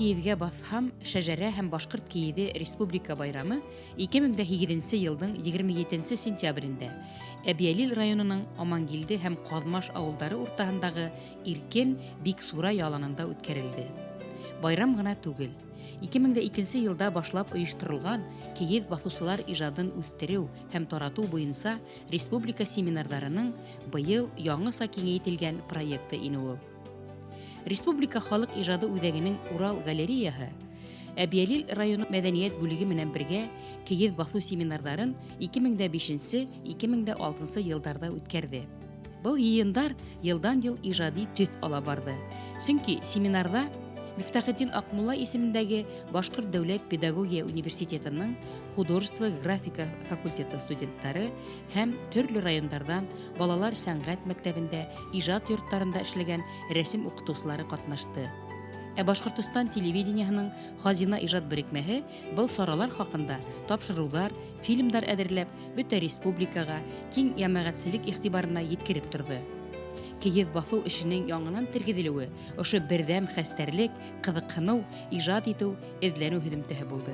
Кейеҙгә баҫһам шәжәрә һәм башҡорт кейеҙе республика байрамы 2008 йылдың 27 сентябрендә Әбйәлил районының Амангилде һәм Ҡаҙмаш ауылдары уртаһындағы иркен Биксура яланында үткәрелде. Байрам ғына түгел, 2002 йылда башлап ойошторолған кейеҙ баҫыусылар ижадын үҫтереү һәм таратыу буйынса республика семинарҙарының быйыл яңыса киңәйтелгән проекты ине ул. Республика халыҡ ижады үҙәгенең Урал галереяһы Әбйәлил районы мәҙәниәт бүлеге менән бергә кейеҙ баҫыу семинарҙарын 2005-2006 йылдарҙа үткәрҙе. Был йыйындар йылдан-йыл ижади төҫ ала барҙы. Сөнки семинарҙа Мифтахетдин Аҡмулла исемендәге Башҡорт дәүләт педагогия университетының художество графика факультеты студенттары һәм төрлө райондарҙан балалар сәнғәт мәктәбендә, ижад йорттарында эшләгән рәсем уҡытыусылары ҡатнашты. Ә Башҡортостан телевидениеһының Хазина ижад берекмәһе был саралар хаҡында тапшырыуҙар, фильмдар әҙерләп, бөтә республикаға, киң йәмәғәтселек иғтибарына еткереп торҙо. Кейеҙ баҫыу эшенең яңынан тергеҙелеүе ошо берҙәм хәстәрлек, ҡыҙыҡһыныу, ижад итеү, эҙләнеү һөҙөмтәһе булды.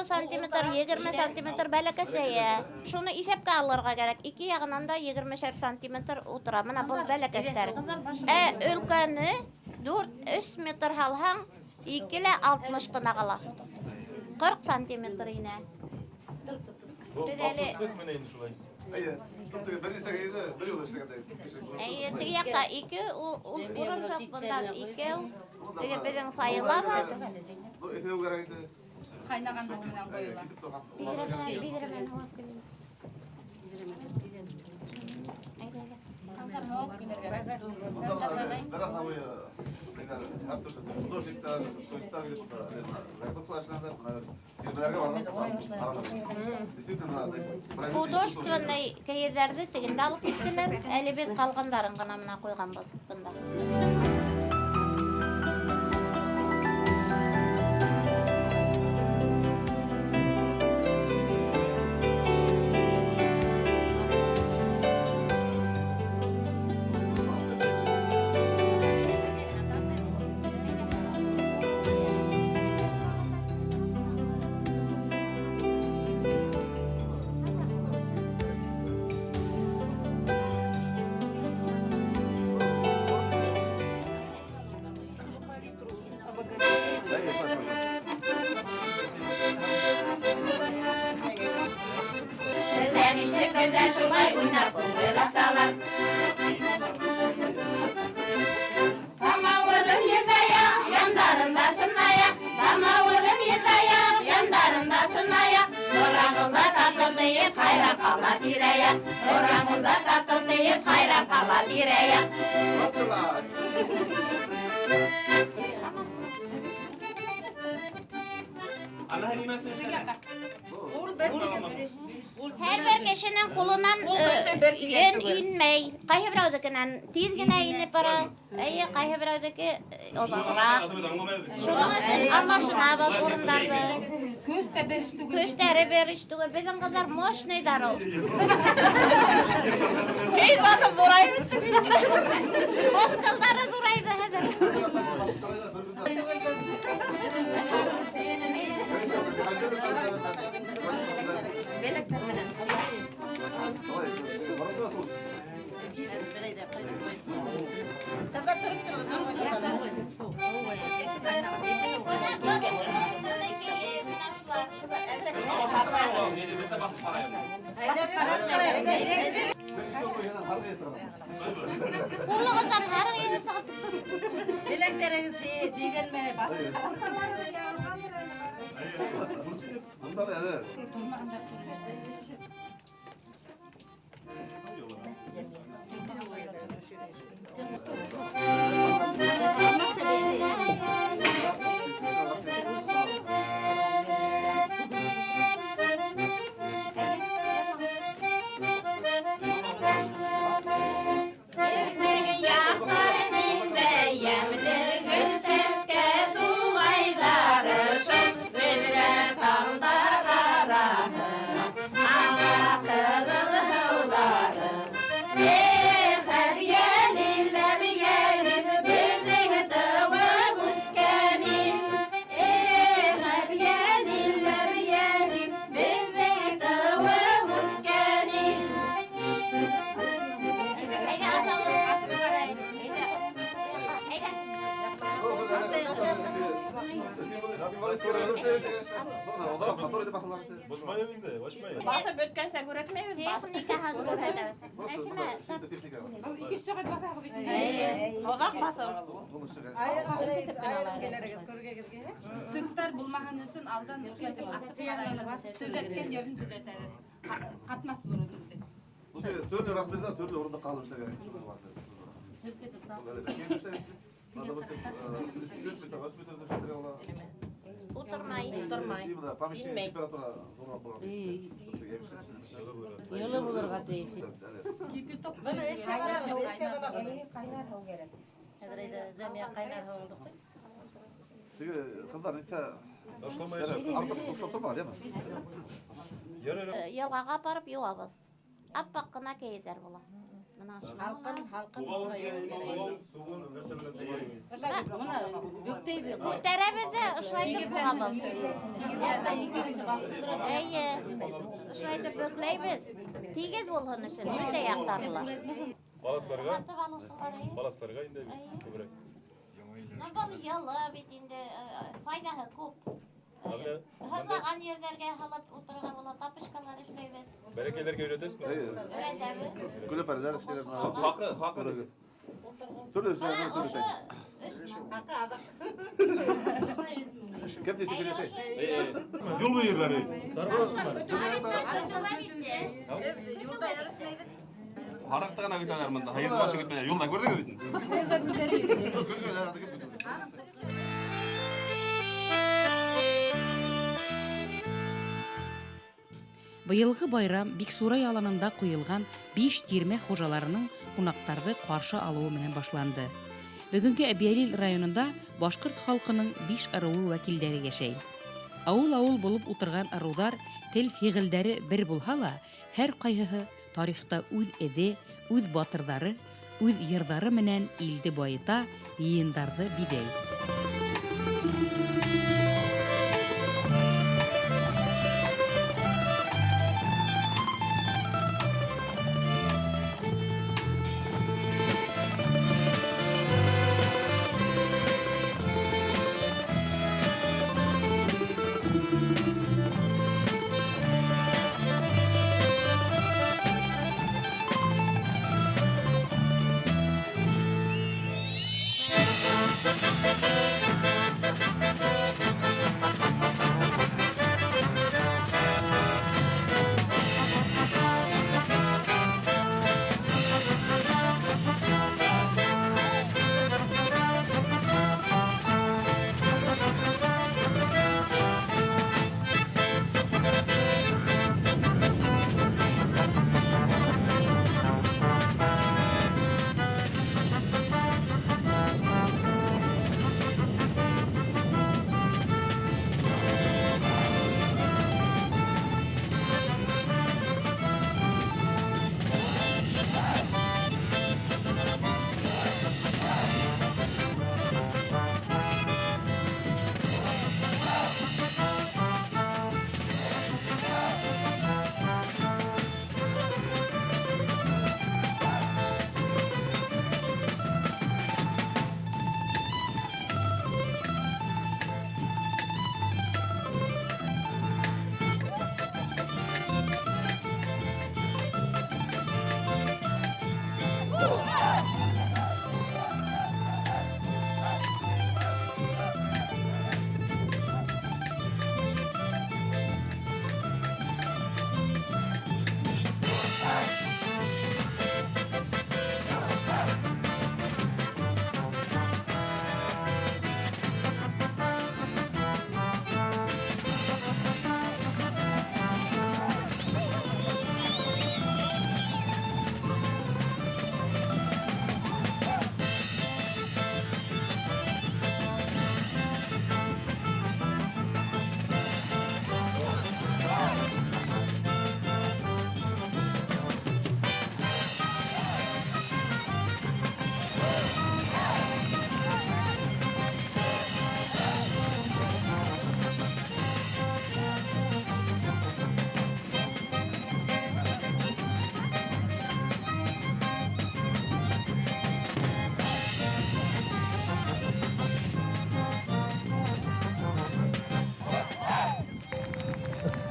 Сантиметр, 20 сантиметр бәләкәсәйә. Шуны иҫәпкә алырға кәрәк. Ике яғынан да 20 сантиметр утыра. Мына был бәләкәстәр. Ә өлкәне 4-3 метр һалһаң, 2,60 ҡына ҡала. 40 сантиметр инә. Әйе, теге яҡта ике урындыҡ, бында икәү. Теге беҙҙең файла бар. Ҡайнаған һыу менән ҡойола. Биҙрә менән һыу алып килегеҙ. Әйҙә, әйҙә. Художественный кейеҙҙәрҙе тегендә алып киттеләр. Әле беҙ ҡалғандарын ғына мына ҡуйғанбыҙ бында. Самауырым ерҙә, яндарында сынаяҡ, самауырым ерҙә, яндарында сынаяҡ. Торамылда татыу тейеп, хайран ҡала тирә-яҡ. Торамылда татыу тейеп, хайран ҡала тирә-яҡ. Һәр бер кешенең ҡулынан йөн инмәй. Ҡайһы берәүҙекенән тиҙ генә инеп бара, эйе, ҡайһы берәүҙеке оҙағыраҡ. Шуның өсөн алмашынабыҙ урындарҙы. Көс тә бер эш түгел. Көстәре бер эш түгел. Беҙҙең ҡыҙҙар мощныйҙар ул. Кейҙ баҫып ҙурайып бөттөк. Мускулдары ҙурайҙы хәҙер. Беләктәр менән. Ҡулығыҙҙан һәр йәге сығып. Беләктәрегеҙ зейгәнмәй баҫып. Баҫып бөткәнсә күрәтмәйбеҙ. Техникаһын күрһәтәбеҙ. Нәсимә, Ике сәғәт баҫаһығыҙ бит. Оҙаҡ баҫыу. Айырым килерегеҙ, күргегеҙгә. Стыктар булмаһын өсөн алдан ошолайтып асып ҡарайбыҙ. Төҙәткән ерен төҙәтәбеҙ. Ҡатмаҫ борон инде. Төрлө размерҙа, төрлө урында ҡалып эшләгән. Ултырмай. Помещение температура ҙурыраҡ була. Йылы булырға тейеш. Кипяток. Быны ҡайнар һыу кәрәк. Хәҙер әйҙә Зәмиә ҡайнар һыуыңды ҡуй. Теге ҡыҙҙар нисә артыҡ оҡшап тормаған, әйме? Йылғаға барып йыуабыҙ. Аппаҡ ҡына кейеҙҙәр була. Мына ошо. Һалҡын, һалҡын. Күтәрәбеҙ ҙә ошолайтып һуғабыҙ. Эйе, ошолайтып бөкләйбеҙ. Тигеҙ булһын өсөн бөтә яҡтары ла. Балаҫтарға, Һатып алыусылар, эйе. балаҫтарға инде күберәк. Ну, был йылы бит инде, файҙаһы күп. Һыҙлаған ерҙәргә һалып ултырырға була, тапочкалар эшләйбеҙ. Бәләкәйҙәргә өйрәтәсезме? Өйрәтәбеҙ. Көлөп әрҙәр эшләр. Хаҡы, хаҡы нисек? Төрлө Бына эшләр, төрлө ошо эшләр. 3000. Хаҡы аҙаҡ. Кем нисек киләсәк? Юл буйы йөрөләр. Беҙ юлда йөрөтмәйбеҙ. Һарыҡты ғына көтәләр бында. Һыйырҙы башы көтмәйҙәр. Юлдан күрҙегеҙ бит. Көлгәндәр артыҡ көтә. Быйылғы байрам Биксурай аланында ҡуйылған 5 тирмә хужаларының ҡунаҡтарҙы ҡаршы алыуы менән башланды. Бөгөнгө Әбйәлил районында башҡорт халҡының 5 ырыуы вәкилдәре йәшәй. Ауыл-ауыл булып ултырған ырыуҙар тел фиғелдәре бер булһа ла, һәр ҡайһыһы тарихта үҙ эҙе, үҙ батырҙары, үҙ йырҙары менән илде байыта, йыйындарҙы биҙәй. Thank you.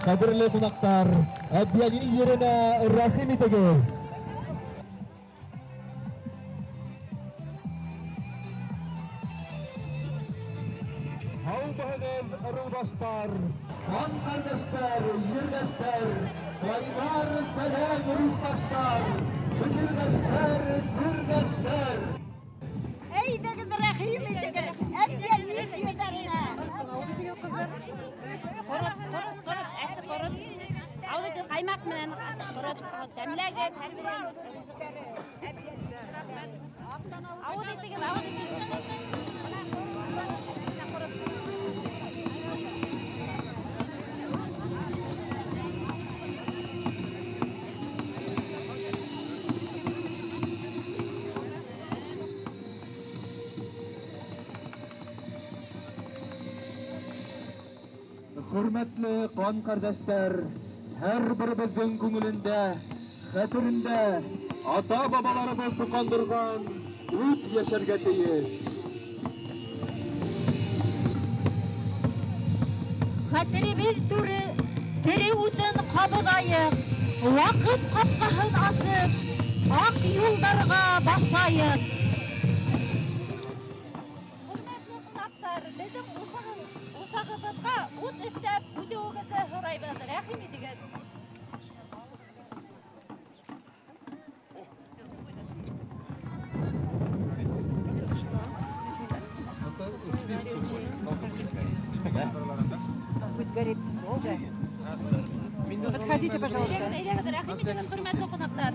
Ҡәҙерле ҡунаҡтар, Әбйәлил еренә рәхим итегеҙ. Һаумыһығыҙ, ырыуҙаштар, ҡан ҡәрҙәштәр, ерҙәштәр, ҡайнар сәләм рухташтар, фекерҙәштәр, серҙәштәр. Әйҙәгеҙ, рәхим итегеҙ, Әбйәлил ерҙәренә. Ҡорот, ҡорот, ҡорот, әсе ҡорот. Ауыҙ итегеҙ ҡаймаҡ менән ҡорот, тәмләгеҙ. Ауыҙ итегеҙ, ауыҙ итегеҙ. Хөрмәтле ҡан ҡәрҙәштәр, һәр беребеҙҙең күңелендә, хәтерендә ата-бабаларыбыҙ тоҡандырған ут йәшәргә тейеш. Хәтеребеҙ түре, тере утын ҡабыҙайыҡ, ваҡыт ҡапҡаһын асып, аҡ юлдарға баҫайыҡ. Хөрмәтле ҡунаҡтар, беҙҙең усағыбыҙға ут өҫтәп үтеүегеҙҙе һорайбыҙ. Рәхим итегеҙ. Пусть горит долго. Подходите, пожалуйста. Әйҙәгеҙ, рәхим итегеҙ, хөрмәтле ҡунаҡтар.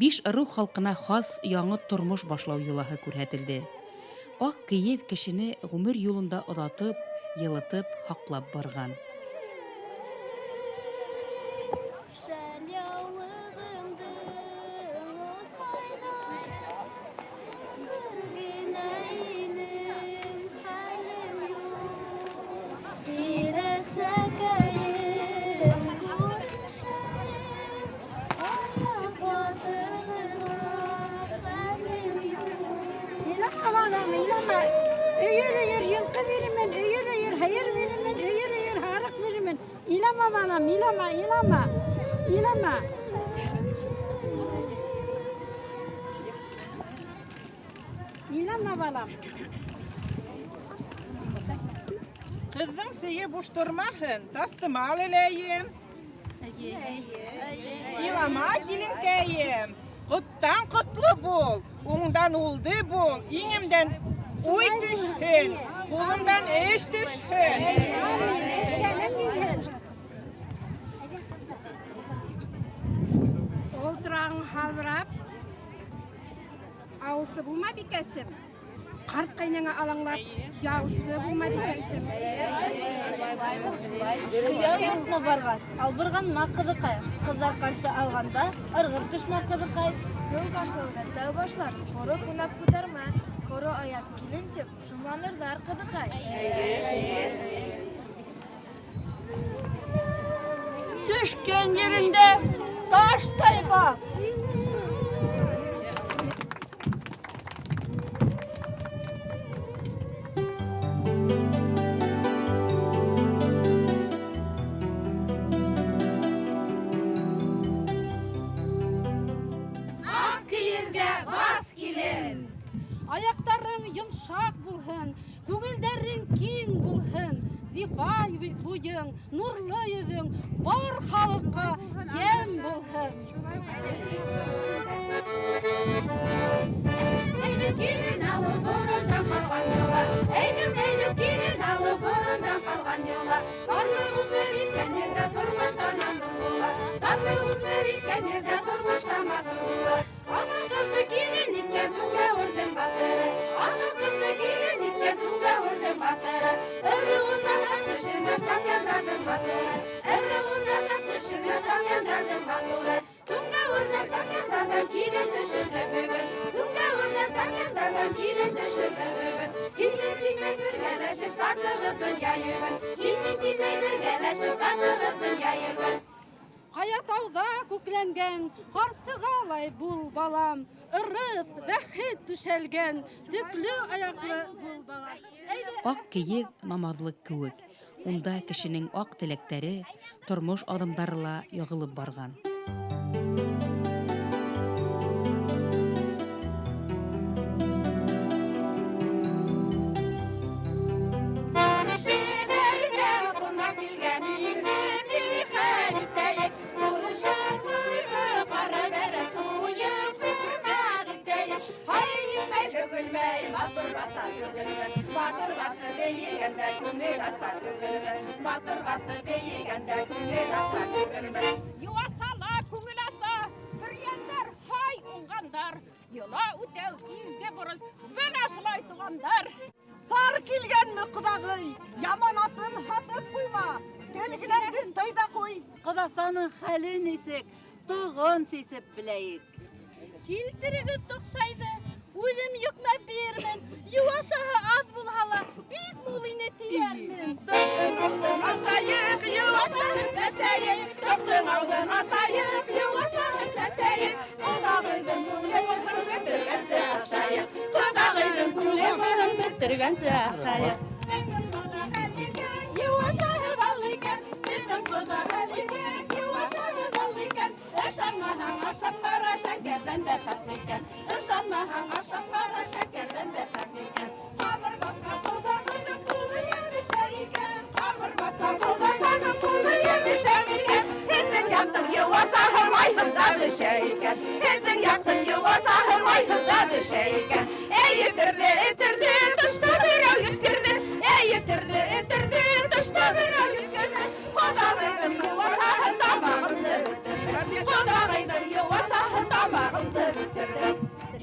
Биш ырыу халҡына хас яңы тормош башлау йолаһы күрһәтелде. Аҡ кейеҙ кешене ғүмер юлында оҙатып, йылытып, һаҡлап барған. Ilama, ilama, ilama. Илама, балам. Ҡыҙҙың сөйө буш тормаһын, таҫтымал эләйем. Илама, киленкәйем. Ҡоттан ҡотло бул, уңдан улды бул, иңемдән уй төшһөн, ҡулымдан эш төшһөн. Олтырағың һалбырап, ауысы булма бикәсем. Ҡарт ҡәйнәңә алаңлап, яусы булма бикәсем. Кейәү йортона барғас, албырғанма ҡыҙыҡай, ҡыҙҙар ҡаршы алғанда, ырғып төшмә ҡыҙыҡай. Юл башлауҙа тәү башлар, ҡоро ҡунаҡ күтәрмә, ҡоро аяҡ килен тип шомланырҙар ҡыҙыҡай. Төшкән ереңдә таштай баҫ. Күңелдәрең киң булһын, зифа буйың, нурлы йөҙөң бар халыҡҡа йәм булһын. Әйҙүк килен алыу борондан ҡалған йола. Әйҙүк, әйҙүк килен алыу борондан ҡалған йола. Татлы ғүмер иткән ерҙә тормош та матур була. Татлы ғүмер иткән ерҙә тормош та матур була. Аҡыл ҡыҙҙы килен иткән Түңгәүерҙең батыры. Аҡыл ҡыҙҙы килен иткән Түңгәүерҙең батыры. Ырыуынан ат төшөрмәҫ тамъяндарҙың матуры. Ырыуынан ат төшөрмәҫ тамъяндарҙың матуры. Түңгәүерҙән тамъяндарҙан килен төшөрҙө бөгөн. Түңгәүерҙән тамъяндарҙан килен төшөрҙө бөгөн. Килен тимәй бергәләшеп тартығыҙ донъя йөгөн. Килен тимәй бергәләшеп тартығыҙ донъя йөгөн. Ҡая тауҙа күкләнгән ҡарсығалай бул, балам. Ырыҫ, бәхет түшәлгән төклө аяҡлы бул, балам. Аҡ кейеҙ намаҙлыҡ кеүек. Унда кешенең аҡ теләктәре, тормош аҙымдары ла яғылып барған. Кешеләргә ҡунаҡ килгән инде, ни хәл итәйек? Ҡурсаҡ ҡуйып, ҡара бәрәс ҡуйып, ҡунаҡ итәйек. Һай, етмәй, бөгөлмәй, матур бата түгелме? Матур баты бейегәндә күңел аса түгелме? Матур баты бейегәндә күңел аса түгелме? Йыуасала күңел аса, бөрйәндәр, һай уңғандар. Йола үтәү изге бурыс, бына шулай туғандар. Пар килгәнме, ҡоҙағый? Яман атын һатып ҡуйма. Телгеләрен тый ҙа ҡуй. Ҡоҙасаның хәле нисек? Тоғон сисеп беләйек. Килтерегеҙ тоҡсайҙы, үҙем йөкмәп бирермен. Йыуасаһы аҙ булһа ла, бик мул ине тиермен. Тоҡтоң ауыҙын асайыҡ, йыуасаһын сәсәйек. Тоҡтоң ауыҙын асайыҡ, йыуасаһын сәсәйек. Ҡоҙағыйҙың күңеле һын бөтөргәнсе ашайыҡ. Ҡоҙағыйҙың күңеле һын бөтөргәнсе ашайыҡ. Йыуасаһы бал икән, беҙҙең ҡоҙа икән, йыуасаһы бал икән. Ышанмаһаң, ашап ҡара, шәкәрҙән дә татлы икән. Ышанмаһаң, ашап ҡара, шәкәрҙән дә татлы икән. Ҡамыр баҫҡан ҡоҙасаның ҡулы йәбешә икән. Ҡамыр баҫҡан ҡоҙасаның ҡулы йәбешә икән. Һеҙҙең яҡтың йыуасаһы майһыҙ ҙа бешә икән. Һеҙҙең яҡтың йыуасаһы майһыҙ ҙа бешә икән. Әй, етерҙе, етерҙе, тышта берәү еткерҙе. Әй, етерҙе, етерҙе, тышта берәү еткерҙе. Ҡоҙағыйҙың йыуасаһы тамағымды бөтөрҙө. Ҡоҙағыйҙың йыуасаһы тамағымды бөтөрҙө.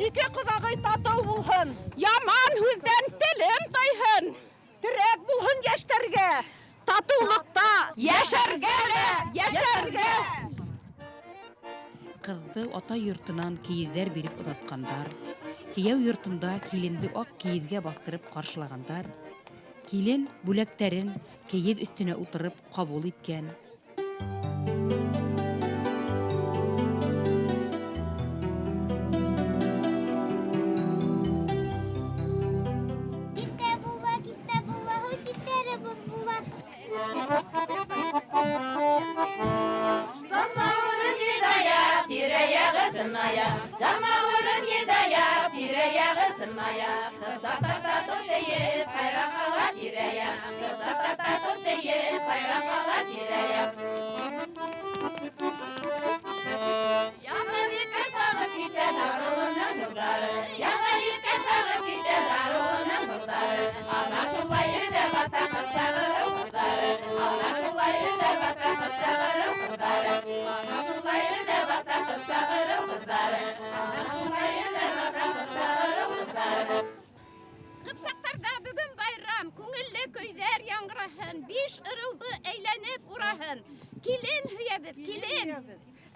Ике ҡоҙағый татыу булһын. Яман һүҙҙән телем тайһын. Терәк булһын йәштәргә. Татыулыҡта йәшәргә лә, йәшәргә. Ҡыҙҙы ата йортонан кейеҙҙәр биреп оҙатҡандар. Кейәү йортонда киленде аҡ кейеҙгә баҫтырып ҡаршылағандар. Килен бүләктәрен кейеҙ өҫтөнә ултырып ҡабул иткән. Иртә була, кистә була, һыу ситтәре боҙ була. Самауырым едая, тирә-яғы сынаяҡ. Самауырым едая, тирә-яғы сынаяҡ. Ҡыпсаҡтар татыу тейеп, хайран ҡала тирә-яҡ. Ҡыпсаҡтар татыу тейеп, хайран ҡала тирә-яҡ. Яңы еткән сағып китә дарыуының нурҙары. Яңы еткән сағып китә дарыуының нурҙары. Ана шулай өҙә баҫа ҡыпсағырыу ҡыҙҙары. Ана шулай өҙә баҫа ҡыпсағырыу ҡыҙҙары. Ана шулай өҙә баҫа ҡыпсағырыу ҡыҙҙары. Ана шулай өҙә баҫа ҡыпсағырыу ҡыҙҙары. Ҡыпсаҡтарҙа бөгөн байрам, күңелле көйҙәр яңғыраһын, биш ырыуҙы әйләнеп ураһын. Килен һөйәбеҙ, килен.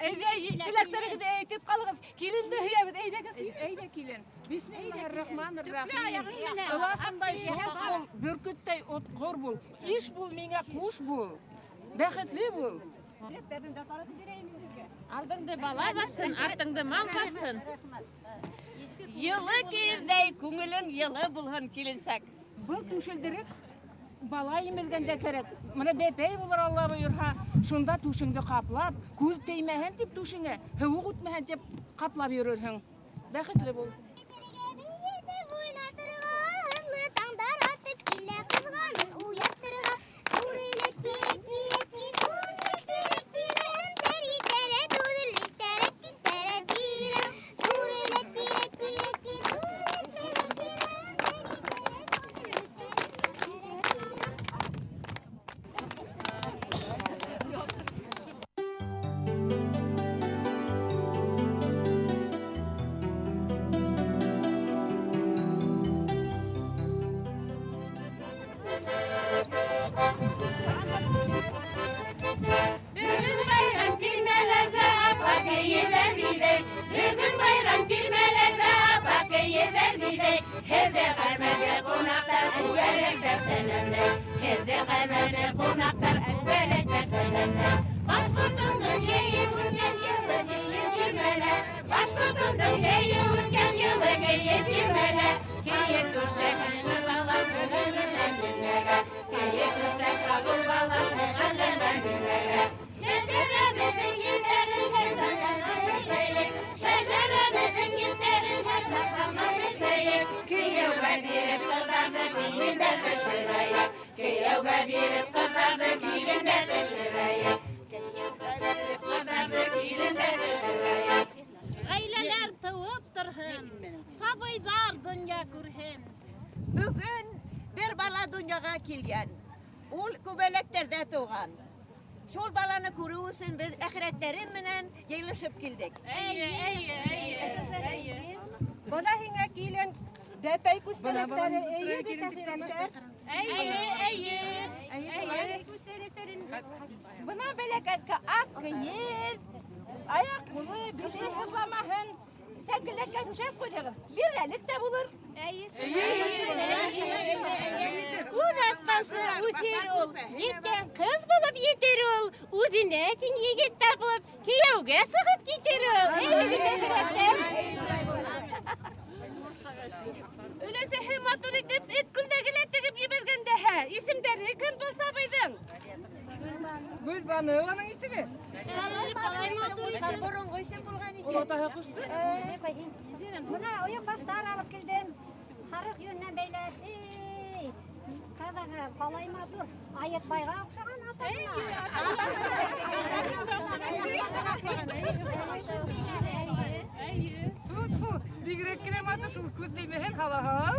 Әйҙә, теләктәрегеҙҙе әйтеп ҡалығыҙ. Киленде һөйәбеҙ, әйҙәгеҙ. Әйҙә, килен. Бисмиллаһир-рахманир-рахим. Ыласындай суҡ бул, бөркөттәй отҡор бул. Иш бул, миңә ҡуш бул. Бәхетле бул. Алдыңды бала баҫһын, артыңды мал баҫһын. Йылы кейеҙҙәй күңелең йылы булһын, киленсәк. Был түшелдереп бала имеҙгәндә кәрәк. Мына бәпәй булыр Алла бойорһа, шунда түшеңде ҡаплап, күҙ теймәһен тип түшеңә, һыуыҡ үтмәһен тип ҡаплап йөрөрһөң. Бәхетле бул. Таңдар атып килә. Беҙҙе ҡәҙерле ҡунаҡтар, әүбәләктәр, сәләмдәр. Башҡортомдоң йәйе үткән йылы кейеп йөрмәлә. Башҡортомдоң йәйе үткән йылы кейеп йөрмәлә. Кейеп түшәк балам ғүмеренән бирмәгә. Кейеп түшәк ҡабул балам ғүмеренән бирмәгә. Шәжәрәбеҙҙең ептәрен һәр саҡлана төшәйек. Шәжәрәбеҙҙең ептәрен һәр саҡлана төшәйек. Кейәүгә биреп ҡыҙҙарҙы килендә төшөрәйек. Кейәүгә биреп ҡыҙҙарҙы килендә төшөрәйек. Кейәүгә биреп ҡыҙҙарҙы килендә төшөрәйек. Ғаиләләр тыуып торһон, сабыйҙар донъя күрһен. Бөгөн бер бала донъяға килгән. Ул күбәләктәрҙә тыуған. Шул баланы күреү өсөн беҙ әхирәттәрем менән йыйылышып килдек. Эйе, эйе, эйе, эйе. Бына һиңә килен бәпәй күстәнәстәре, эйе бит әхирәттәр. Эйе, эйе. Эйе, күстәнәстәрен. Бына бәләкәскә аҡ кейеҙ, аяҡ ҡулы биле һыҙламаһын. Сәңгеләккә түшәп ҡуйһағыҙ, бирнәлек тә булыр. Үҙ асҡансы үҫер ул, еткән ҡыҙ булып етер ул, үҙенә тиң егет табып, кейәүгә сығып китер ул. Эйе бит әхирәттәр. Өләсәһе матур итеп эт күлдәге лә тегеп ебәргән дәһә. Исемдәре кем был сабыйҙың? Гөлбаныу уның исеме. Ҡалай матур исем. Боронғо исем булған икән. Ул атаһы ҡушты. Бына ойоҡбаштар алып килдем. Һарыҡ йөнөнән бәйләп. Эй, ҡыҙығы ҡалай матур. Айытбайға оҡшаған атаһына. Тфу, бигерәк кенә матур шул күҙ теймәһен, һалаһал.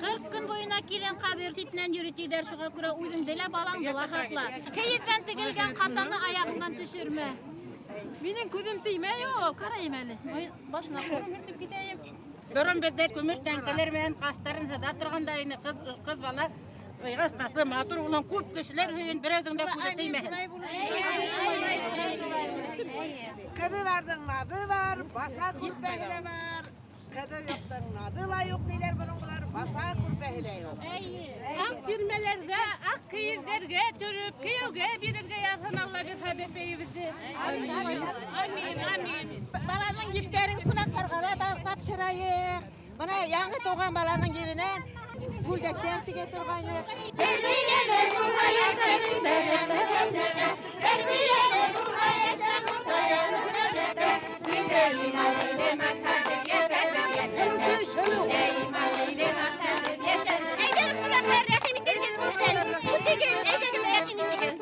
40 көн буйына килен ҡәбер ситенән йөрөтөйҙәр, шуға күрә үҙеңде лә, балаңды ла һаҡла. Кейеҙҙән тегелгән ҡатаны аяғыңдан төшөрмә. Минең күҙем теймәй ул, ҡарайым әле. Башына ҡором һөртөп китәйем. Борон беҙҙә көмөш тәңкәләр менән ҡаштарын һыҙа торғандар ине. Ҡыҙ бала ҡыйғас ҡашлы матур булған, күп кешеләр һөйөн, берәүҙең дә күҙе теймәһен. Ҡыҙы барҙың наҙы бар, баша күрпәһе лә бар. Ҡыҙы юҡтың наҙы ла юҡ тиҙәр боронғолар, баша күрпәһе лә юҡ. Аҡ тирмәләрҙә, аҡ кейеҙҙәргә төрөп, кейәүгә бирергә яҙһын Алла бирһә бәпәйебеҙҙе. Амин, амин. Баланың ептәрен ҡунаҡтарға ла тапшырайыҡ. Бына яңы тыуған баланың ебенән күлдәктәр тегә торғайныҡ. Тәрбиәле булһа йәшәһен бәхетле дөньяда. Тәрбиәле булһа йәшәһен таяныс дәүләттә. Илдә иман, иле мәхәббәт йәшәһен йәннәттә. Илдә иман, иле мәхәббәт йәшәһен. Әйҙәгеҙ, ҡунаҡтар, рәхим итегеҙ, үтегеҙ, әйҙәгеҙ, рәхим итегеҙ.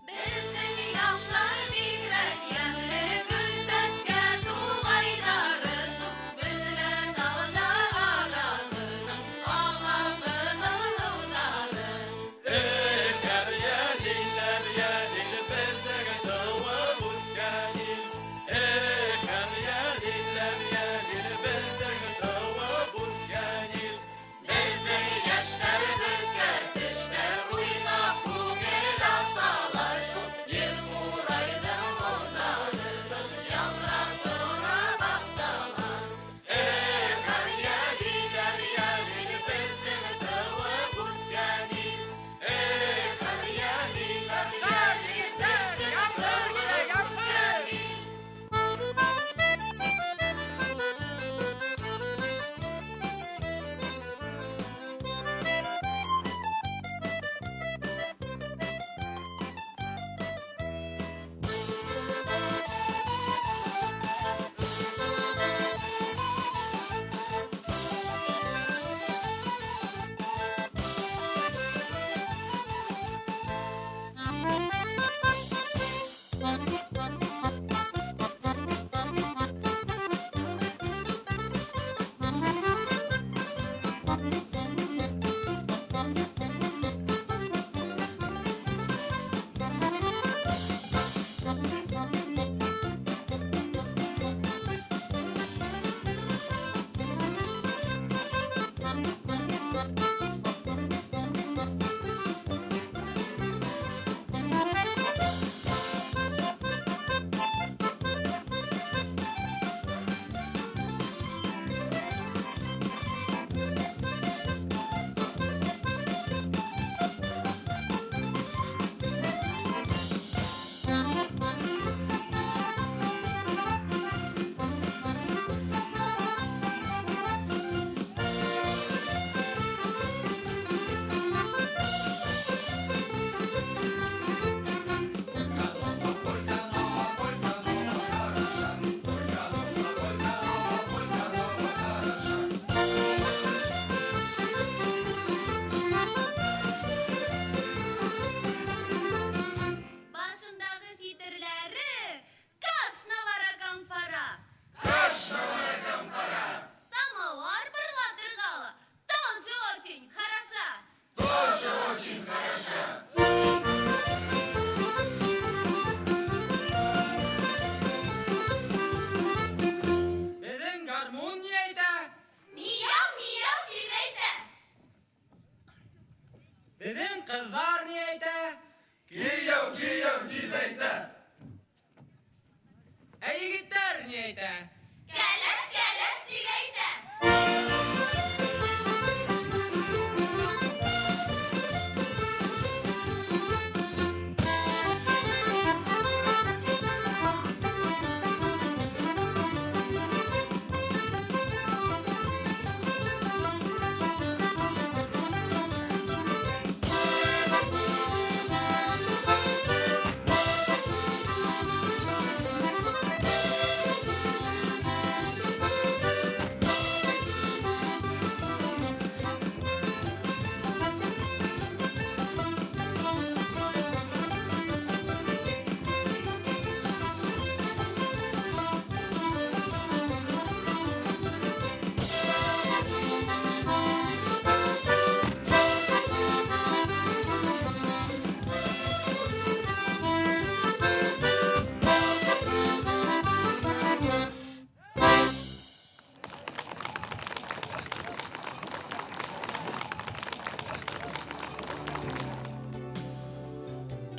Беҙҙең яҡтар бигерәк йәмле, гөл сәскә туғайҙары шул. Бөҙрә талдар арағынан аға ғына. Ҡыҙҙар ни әйтә? Кейәү, кейәү тип әйтә. Ә егеттәр ни әйтә? Кәләш, кәләш дип әйтә.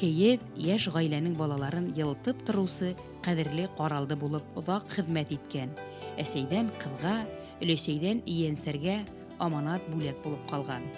Кейеҙ йәш ғаиләнең балаларын йылытып тороусы ҡәҙерле ҡаралды булып оҙаҡ хеҙмәт иткән. Әсәйҙән ҡыҙға, өләсәйҙән ейәнсәргә аманат бүләк булып ҡалған.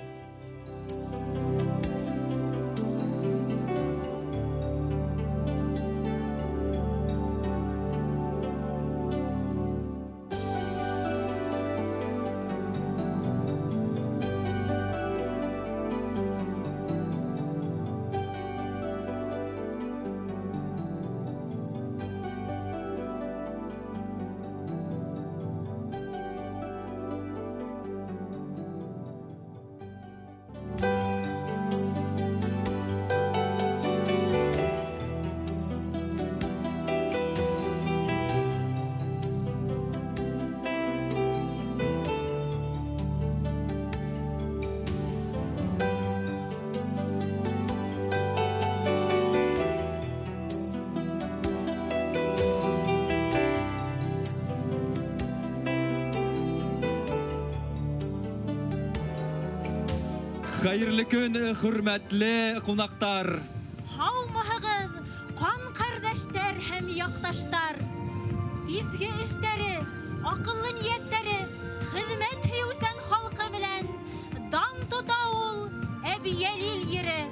Хәйерле көн, хөрмәтле ҡунаҡтар. Һаумыһығыҙ, ҡан ҡәрҙәштәр һәм яҡташтар. Изге эштәре, аҡыллы ниәттәре, хеҙмәт һөйөүсән халҡы менән дан тота ул Әбйәлил ере.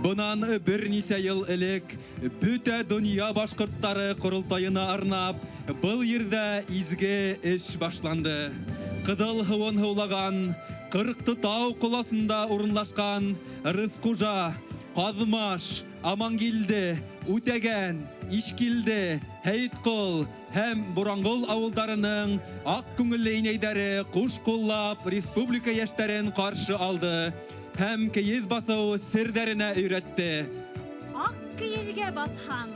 Бынан бер нисә йыл элек бөтә донъя башҡорттары ҡоролтайына арнап, был ерҙә изге эш башланды. Ҡыҙыл һыуын һыулаған, Ҡырҡты тау ҡоласында урынлашҡан Рыҫҡужа, Ҡаҙмаш, Амангилде, Үтәгән, Ишкилде, Һәйетҡол һәм Буранғол ауылдарының аҡ күңелле инәйҙәре ҡуш ҡуллап республика йәштәрен ҡаршы алды һәм кейеҙ баҫыу серҙәренә өйрәтте. Аҡ кейеҙгә баҫһаң.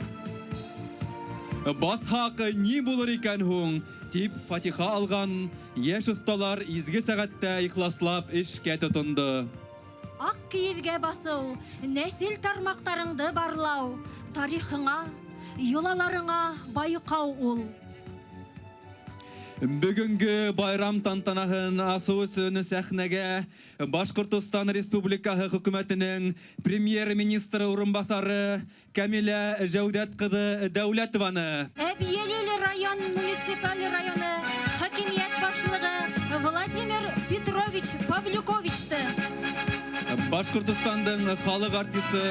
Баҫһаҡ ни булыр икән һуң? Тип фатиха алған йәш оҫталар изге сәғәттә ихласлап эшкә тотондо. Аҡ кейеҙгә баҫыу, нәҫел тармаҡтарыңды барлау, тарихыңа, йолаларыңа байҡау ул. Бөгөнгө байрам тантанаһын асыу өсөн сәхнәгә Башҡортостан Республикаһы хөкүмәтенең премьер-министры урынбаҫары Камилә Жәүҙәт ҡыҙы Дәүләтованы, Әбйәлил район муниципаль районы хакимиәт башлығы Владимир Петрович Павлюковичты, Башҡортостандың халыҡ артисы,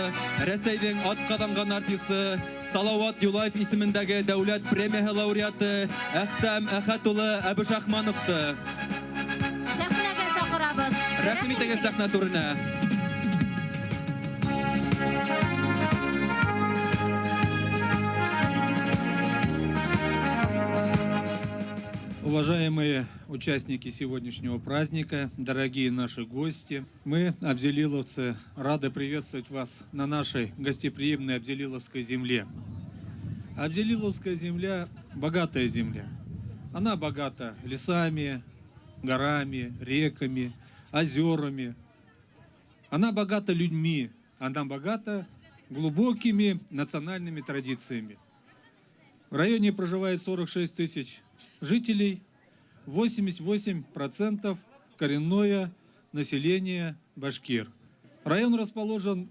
Рәсәйҙең атҡаҙанған артисы Салауат Юлаев исемендәге дәүләт премияһы лауреаты Әхтәм Әхәт улы Әбүшахмановты сәхнәгә саҡырабыҙ. Рәхим итегеҙ сәхнә түренә. Уважаемые участники сегодняшнего праздника, дорогие наши гости, мы, абзелиловцы, рады приветствовать вас на нашей гостеприимной абзелиловской земле. Абзелиловская земля – богатая земля. Она богата лесами, горами, реками, озерами. Она богата людьми, она богата глубокими национальными традициями. В районе проживает 46 тысяч жителей, 88% коренное население башкир. Район расположен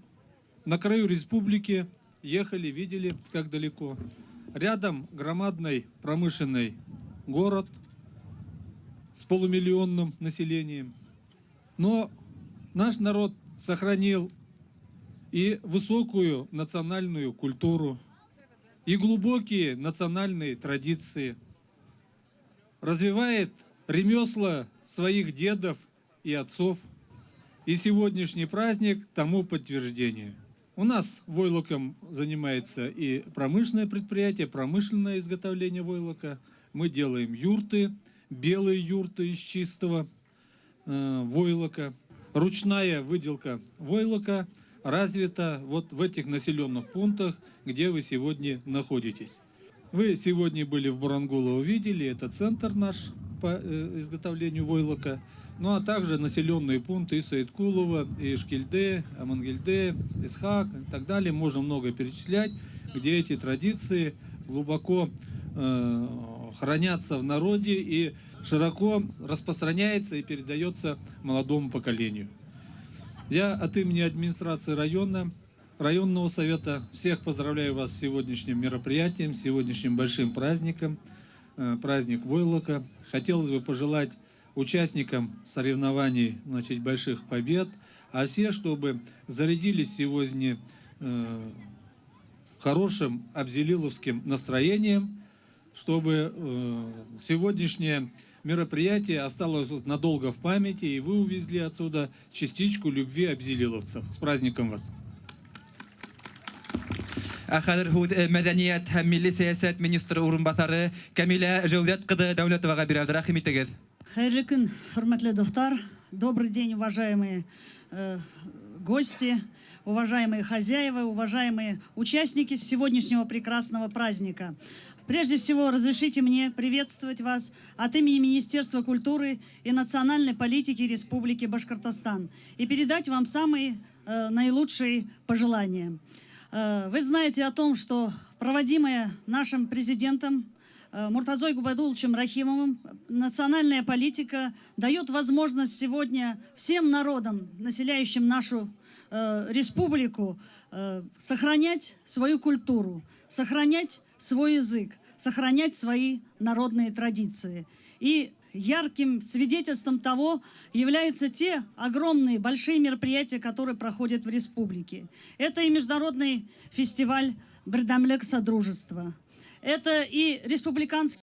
на краю республики. Ехали, видели, как далеко. Рядом громадный промышленный город с полумиллионным населением. Но наш народ сохранил и высокую национальную культуру, и глубокие национальные традиции, развивает ремесла своих дедов и отцов. И сегодняшний праздник тому подтверждение. У нас войлоком занимается и промышленное предприятие, промышленное изготовление войлока. Мы делаем юрты, белые юрты из чистого войлока. Ручная выделка войлока развита вот в этих населенных пунктах, где вы сегодня находитесь. Вы сегодня были в Бурангулово, увидели, это центр наш по изготовлению войлока. Ну а также населенные пункты и Саиткулова, и Ишкильде, Амангельде, Исхак и так далее. Можно много перечислять, где эти традиции глубоко хранятся в народе и широко распространяется и передается молодому поколению. Я от имени администрации района, районного совета всех поздравляю вас с сегодняшним мероприятием, сегодняшним большим праздником, праздник войлока. Хотелось бы пожелать участникам соревнований, значит, больших побед, а все, чтобы зарядились сегодня хорошим абзелиловским настроением, чтобы сегодняшнее мероприятие осталось надолго в памяти, и вы увезли отсюда частичку любви абзелиловцев. С праздником вас! Ә хәҙер һүҙ мәҙәниәт һәм милли сәйәсәт министры урынбаҫары Камилә Жәүҙәт ҡыҙы Дәүләтоваға бирәбеҙ. Рәхим итегеҙ. Хәйерле көн, хөрмәтле дуҫтар. Добрый день, уважаемые гости, уважаемые хозяева, уважаемые участники сегодняшнего прекрасного праздника. Прежде всего, разрешите мне приветствовать вас от имени Министерства культуры и национальной политики Республики Башкортостан и передать вам самые наилучшие пожелания. Вы знаете о том, что проводимая нашим президентом Муртазой Губайдулловичем Рахимовым национальная политика дает возможность сегодня всем народам, населяющим нашу республику, сохранять свою культуру, сохранять свой язык, сохранять свои народные традиции. И ярким свидетельством того являются те огромные, большие мероприятия, которые проходят в республике. Это и международный фестиваль «Берҙәмлек Содружества», это и республиканский